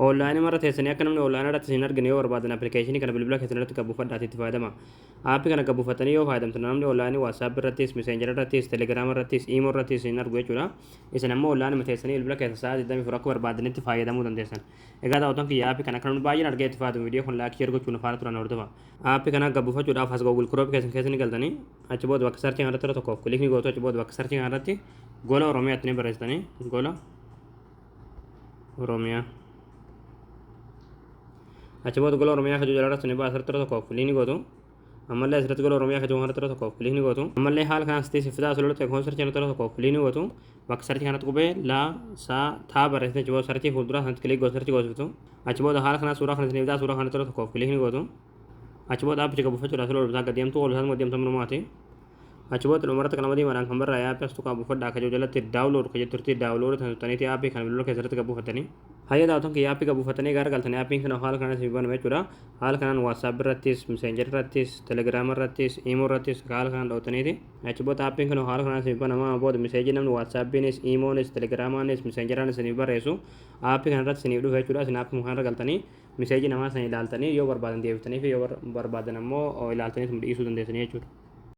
Onlaayinii marra teessanii akka namni onlaayinii irratti isin argine yoo barbaadan, appilikeeshinii kana bilbila keessan irratti gabbuufadhaati itti fayyadama. Aappii kana gabbuufatanii yoo fayyadamtan, namni onlaayinii WhatsApp irrattis, Messenger irrattis, Telegram irrattis, Imo irrattis isin argu jechuudha. Isin ammoo onlaayinii teessanii bilbila keessan sa'aa 24 akka barbaadanitti fayyadamuu dandeessan. Egaa daawwattoon kiyya, aappii kana akka namni baay'een argee itti fayyadamu viidiyoo kun like, share gochuun faana turan hordofa. Aappii kana gabbuufachuudhaaf as Google Chrome keessan keessa ni galtanii, achi booda bakka searchii kanarratti yeroo tokkoof click ni gootu. Achi booda bakka searchii kanarratti Gola Oromiyaatti ni barreessitanii, Gola Oromiyaa. Achi booda Gola Oromiyaa kajuu jalarratti ni ba'a, asirratti yeroo tokkoof click ni gootu. Ammallee asirratti Gola Oromiyaa kajuu kanarratti yeroo tokkoof click ni gootu. Ammallee haala kanaan sitti sifitaa asirratti akkuma searchii kanarratti yeroo tokkoof click ni gootu. Bakka searchii kanatti qubee laa saa taa barreessite, achi booda searchii fuulduraa sanatti click gootu, searchii goosiftu. Achi booda haala kanaan suuraa kana isin fidaa, suuraa kanatti yeroo tokkoof click ni gootu. Achi booda aappicha gabbuufachuudhaaf ol bitaa gad deemtu, ol bitaa deemtu manumaati. Achi booda dhumarratti qalama diimaadhaan kan barraa'e aappii as tuqaa buufadhaa akka jiru jalatti download kan jetturti, download kan tuttaniiti aappii kana bilbila keessatti gabbuufatanii. Hayya daawwattoon kiyya, aappii gabbuufatanii gara galtanii aappiin kana haala kanaan isin baname jechuudha. Haala kanaan WhatsApp irrattis, Messenger irrattis, Telegram irrattis, Imo irrattis haala kanaan dhawwataniiti. Achi booda aappiin kana haala kanaan isin banama. Booda message namni WhatsAppiinis, Imoonis, Telegramaanis, Messengeraanis isiniif barreessu aappii kana irratti isiniif dhufa jechuudha. Isin aappii kana irra galtanii message namaa sana ilaaltanii, yoo barbaadan deebitanii fi yoo barbaadan ammoo ilaaltanii dhiisuu dandeessanii jechuudha.